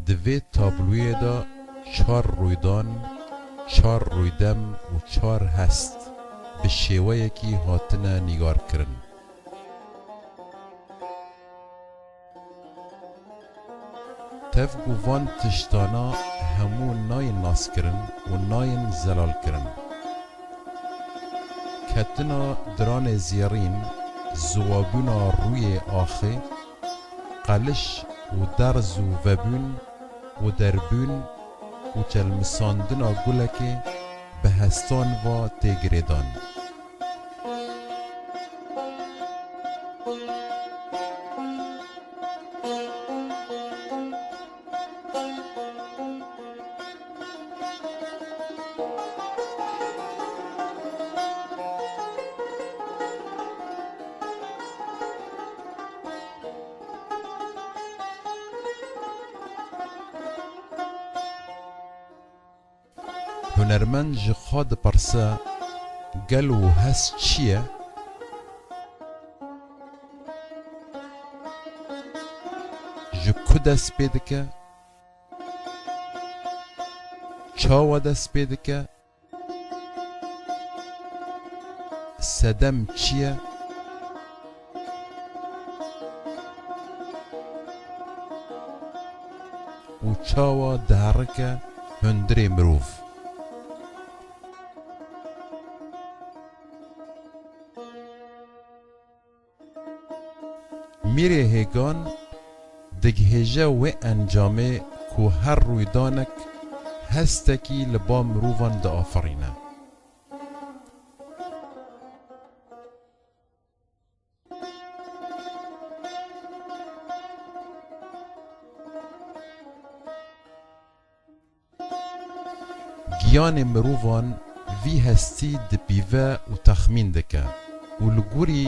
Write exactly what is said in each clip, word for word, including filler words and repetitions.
Di vê tabloyê de çar rûydan, çar rûydem û çar hest bi şêweyekî hatine nîgarkirin. Tevgû van tiştana hemû nayên naskirin û nayên zelalkirin. Ketina diranê zêrîn, ziwabûna rûyê axê, qeliş û derz û vebûn û derbûn û çelmisandina gulekê bi hestan va tê girêdan. Hunermend ji xwe dipirse, gelo hest çi ye? Ji ku dest pê dike? Çawa dest pê dike? Sedem çi ye? Û çawa diherike hundirê mirov? Mîrê Hêgan digihêje wê encamê ku her rûydanek hestekî li ba mirovan diaferîne. Giyanê mirovan vî hestî dipîve û texmîn dike û li gorî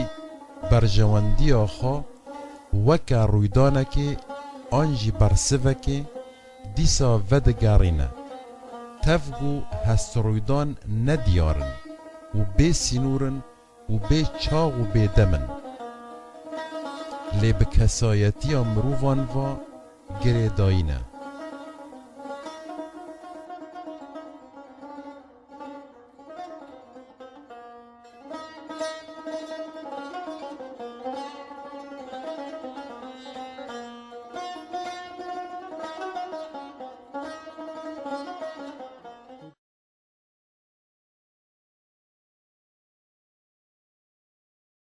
berjewendiya xwe weke rûydanekê an jî bersivekê dîsa vedigerîne. Tevgû hestrûydan nediyar in û bê sînor in û bê çax û bê dem in. Lê bi kesayetiya mirovan ve girêdayî ne.